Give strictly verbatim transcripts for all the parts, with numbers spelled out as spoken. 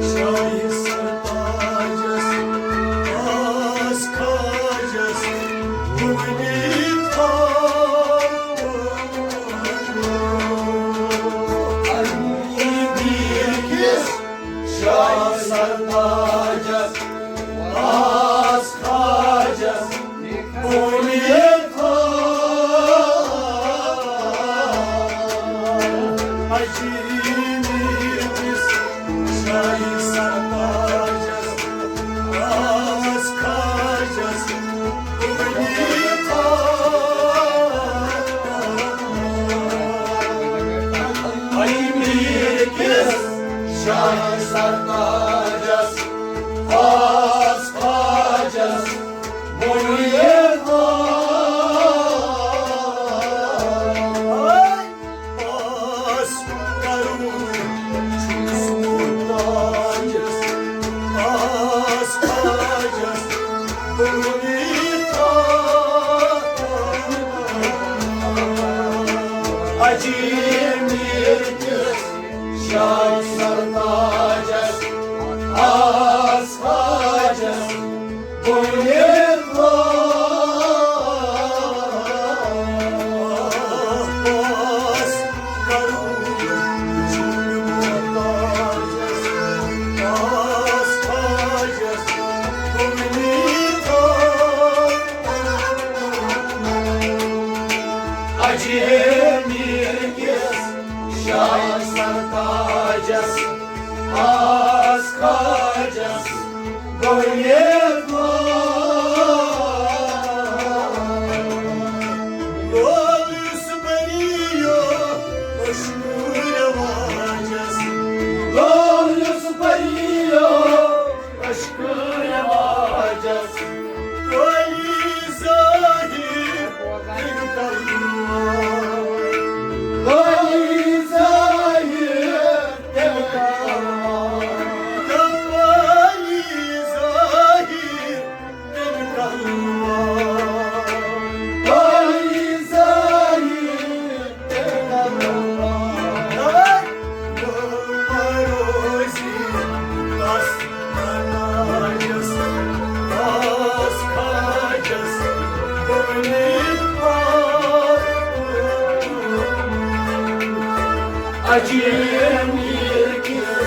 شاہی سرتاجس، آس خاجس، وُنہِ تھاو۔ امیٖر کِس شاہی سرتاجس، آس خاجس، وُنہِ تھاو۔ اجمیٖر کِس شاہی سرتاجس، آس خاجس، وُنہِ تھاو۔ اجمیٖر کِس شاہی سرتاجس، آس خاجس، وُنہِ تھاو۔ آس کرُن چھُس محتاجس، آس خاجس، وُنہِ تھاو۔ اجمیٖر کِس شاہ سرتاجس، آس خاجس، وُنہِ تھاو۔ آس کرُن چھُس محتاجس، آس خاجس، وُنہِ تھاو۔ اجمیٖر کِس شاہ سرتاجس، آس خاجس، وُنہِ تھاو۔ لول یُس بریو اشکو رواجس، لول یُس بریو اشکو رواجس، ولی ظاہر تٔمۍ کلمہٕ۔ ولی ظاہر تٔمۍ کلمہٕ۔ ولی ظاہر تٔمۍ کلمہٕ۔ ولی ظاہر اجمیٖر کِس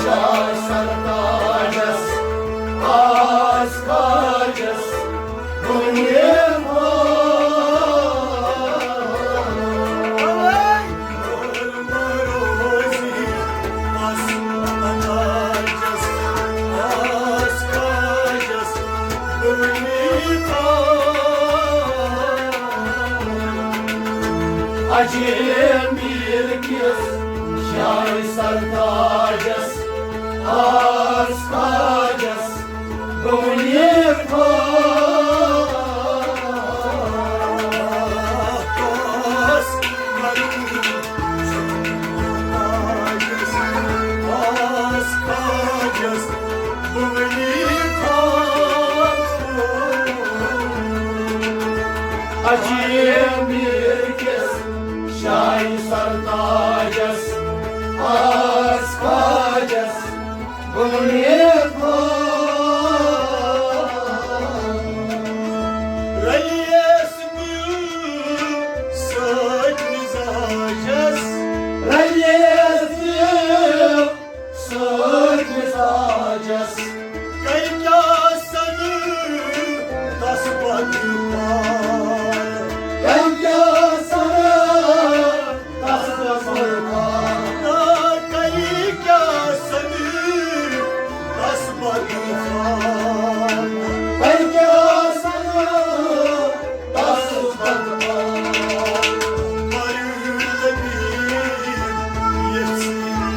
شاہ سرتاجس، آس خاجس، وُنہِ تھاو۔ اجمیٖر کِس شاہ سرتاجس، آس خاجس، وُنہِ تھاو۔ اجمیٖر کِس شاہ سرتاجس، آس خاجس، وُنہِ تھاو۔ رلیس دِل سۭتۍ مِزاجس، رلیس دِل سۭتۍ مِزاجس۔ کَرِ کیٛاہ سَنہٕ تَس بدنام؟ کَرِ کیٛاہ سَنہٕ تَس بدنام؟ نا، کَرِ کیٛاہ سَنہٕ تَس بدنام؟ کَرِ کیٛاہ سَنہٕ تَس بدنام؟ مَرٕ طبیب یَژھِ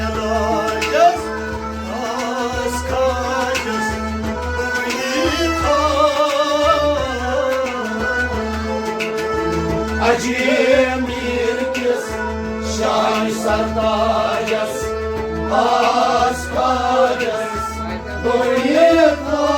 علاجس، آس خاجس، وُنہِ تھاو۔ اجمیٖر کِس شاہ سرتاجس، آس خاجس، وُنہِ تھاو۔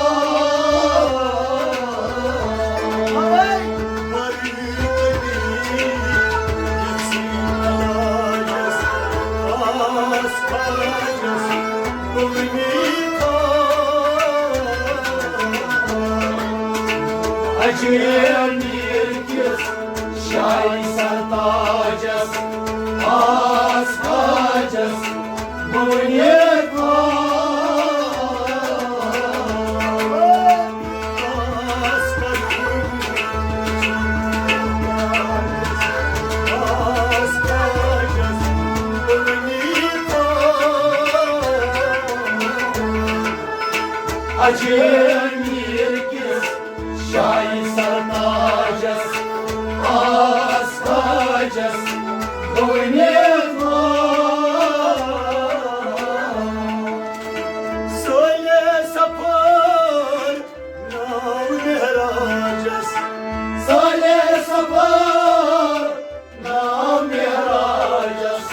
اجمیر کِس شاہی سرتاجس، آس خاجس، بہٕ ؤنِتھ اجمیر کِس شاہی سرتاجس، آس خاجس، بہٕ ؤنِتھ صالح سفر ناو معراجس، صالح سفر ناو معراجس،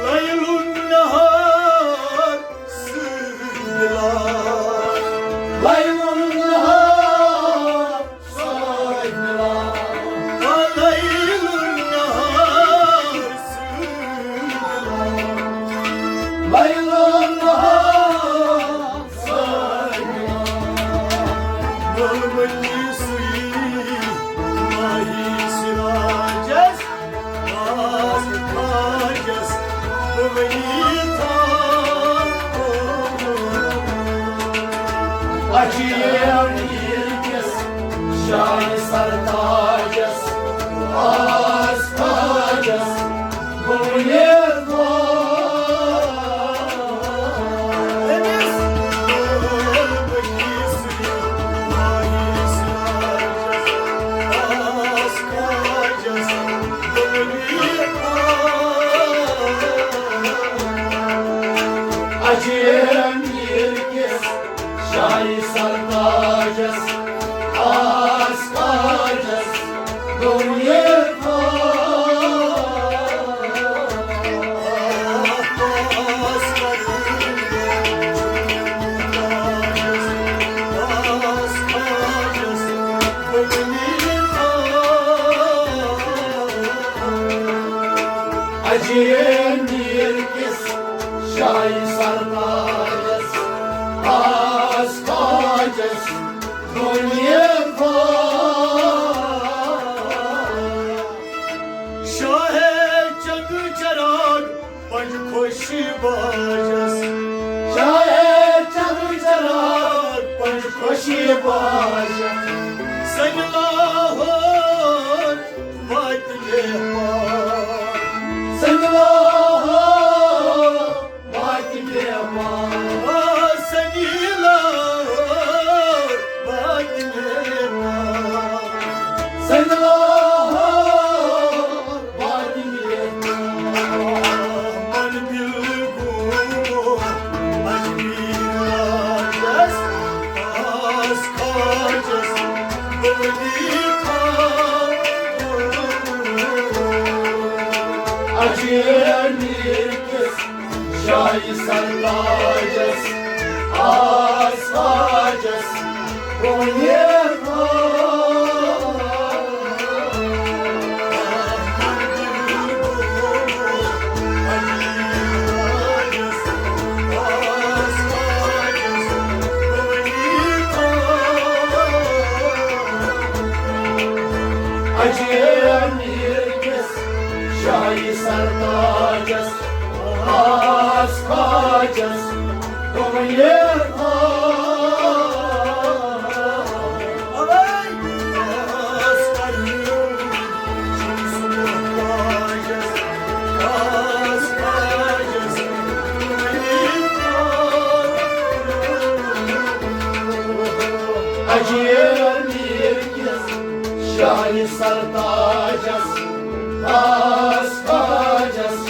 لیل النہار سۭتۍ مِلان، لیل النہار سۭتۍ مِلان، لیل النہار سۭتۍ مِلان، لیل النہار اجمیر کِس شاہی سرتاجس، آس خاجس، بہٕ ؤنِتھ اجمیر کِس شاہی سرتاجس، آس خاجس، بہٕ ؤنِتھ اجمیر کِس شاہی سرتاجس، آس خاجس، بہٕ ؤنِتھ شاہے چنگ چراغ پنج خوشی باجس، شاہے چنگ چراغ پنج خوشی باجس، سنگ لاہور واتہِ مہمان، سنگ لاہور واتہِ مہمان، سنگ لاہور واتہِ مہمان، سنگ لاہور واتہِ مہمان۔ من دل گوٚو اجمیر راجس، آس خاجس، بہٕ ؤنِتھ اجمیر کِس شاہی سرتاجس، آس خاجس، بہٕ ؤنِتھ اجمیر کِس شاہی سرتاجس، آس خاجس، بہٕ ؤنِتھ اجمیر کِس شاہی سرتاجس، آس خاجس،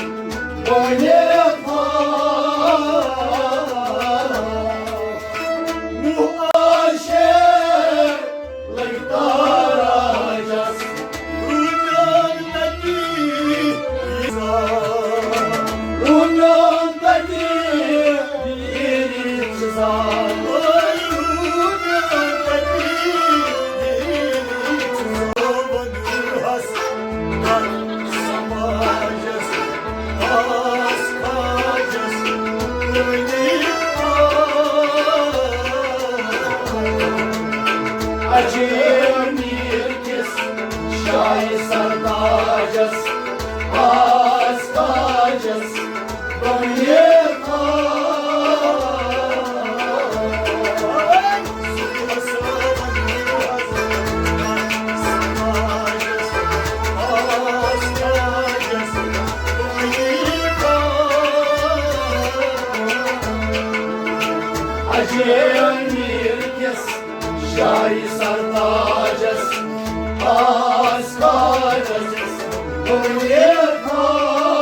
بہٕ ؤنِتھ اجمیر کِس شاہی سرتاجس، آس تاجس بنیے خاص۔ اجمیر کِس شاہی سرتاجس، آس تاجس بنیے خاص۔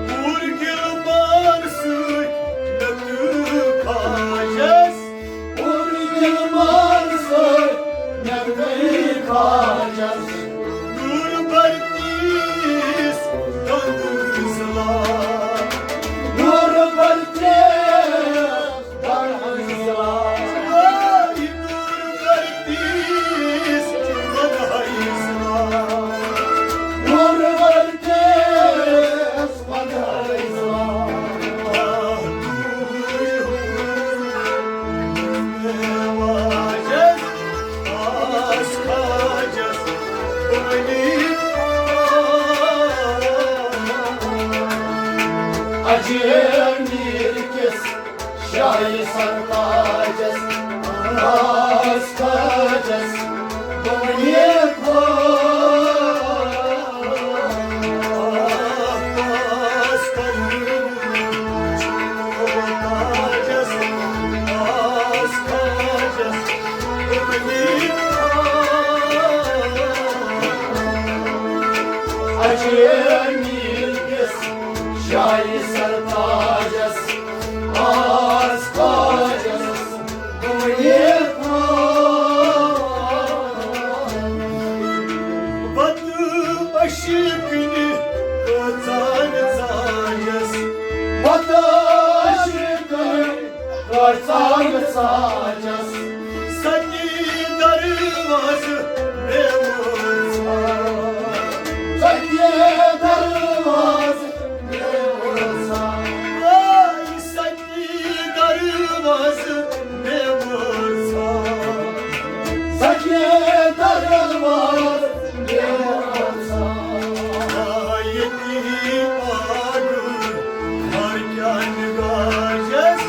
پوٗرٕ گِلبار سۭتۍ نقٕل خاجس۔ پوٗرٕ گِلبار سۭتۍ نقٕل خاجس۔ نوٗر برتیس دۄدٕ زلال۔ نوٗر برتیس دۄدٕ زلال۔ اے نوٗر برتیس دۄدٕ زلال۔ نوٗر برتیس اجمیر کِس شاہی سرتاجس، آس تاجس بنیے خاص۔ اجمیر کِس شاہی سرتاجس، آس تاجس بنیے خاص۔ پتہٕ عشقنہِ کۭژاہ ژاجس۔ پتہٕ عشقنہِ کۭژاہ ژاجس۔ ستی دروازٕ مےٚ وٲژ۔ ستی دروازٕ مےٚ وٲژ۔ آے ستی دروازٕ مےٚ وٲژ۔ ستی دروازٕ مےٚ وٲژ۔ آے ییٚتی آگُر ہر کیٛاہ نگاجس،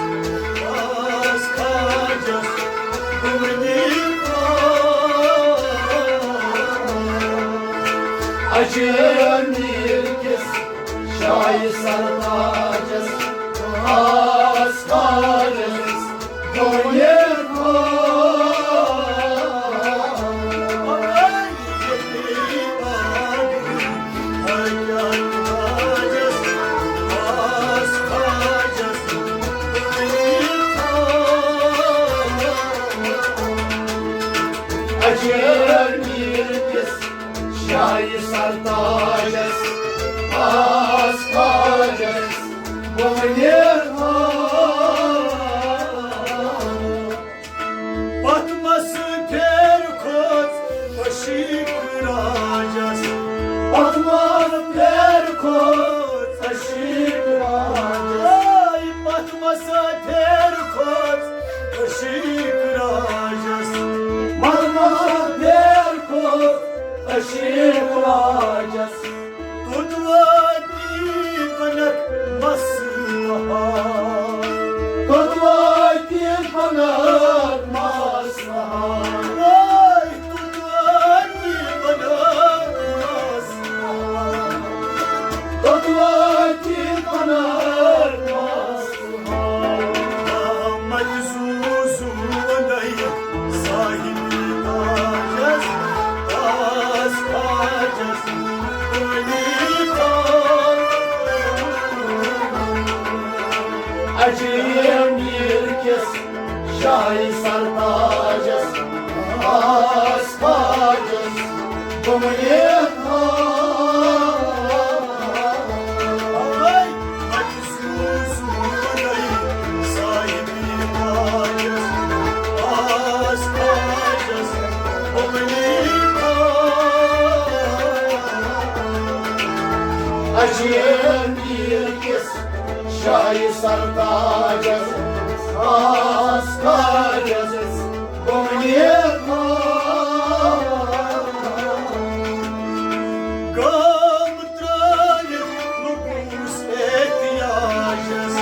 آس کھاجس کُنی۔ اجمیر کِس شاہی سرتاجس، آس کھاجس کُنی۔ اجمیر کِس شاہی سرتاجس، آس تاجس بنیے خاص۔ پتمس پھیر کھوژ عشیق راجس۔ پتمس پھیر کھوژ عشیق راجس۔ آے پتمس پھیر کھوژ عشیق راجس۔ پتمس پھیر کھوژ عشیق راجس۔ کوٚت واتی بنک مس بہار۔ کوٚت واتی بنک مس بہار۔ واے کوٚت واتی بنک مس بہار۔ کوٚت واتی بنک مس بہار۔ آمد زو زو وندے صاحب تاجس، آس تاجس۔ اجمیر کِس شاہی سرتاجس، آس تاجس بنیے خاص۔ اجمیر کِس شاہی سرتاجس، آس کاجس بُنیاد۔ غم ترٲوِتھ لوٚگُس احتیاجس۔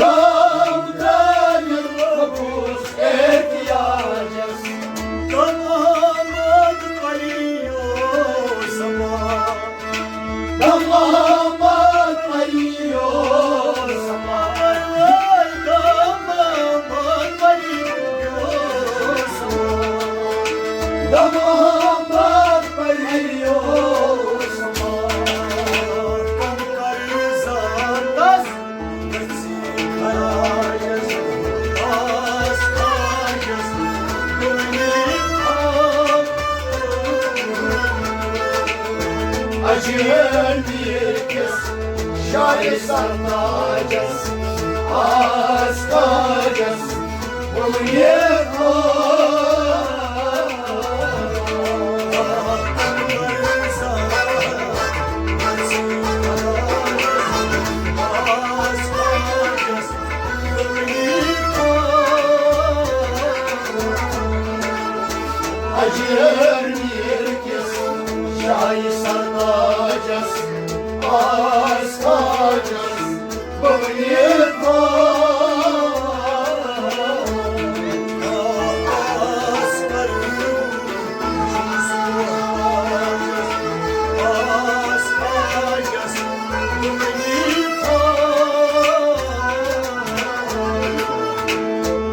غم ترٲوِتھ لوٚگُس احتیاجس۔ غم آمد پریو سما۔ غم آمد پریو سما۔ غم آمد پریو سما۔ غم آمد پریو سما۔ کم کر زانتس اجمیر کِس شاہہِ سرتاجس آس کاجس بُنیاد۔ اجمیر کِس شاہہِ سرتاجس آس کاجس بُنیاد۔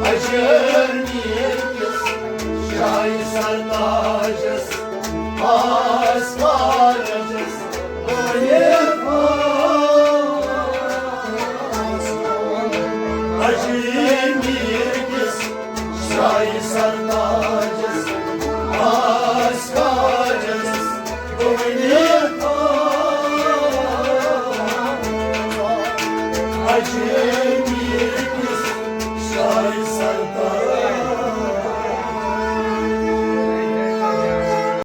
اجمیر کِس شاہہِ سرتاجس آس کاجس بُنیاد۔ اجمیر کِس شاہہِ سرتاجس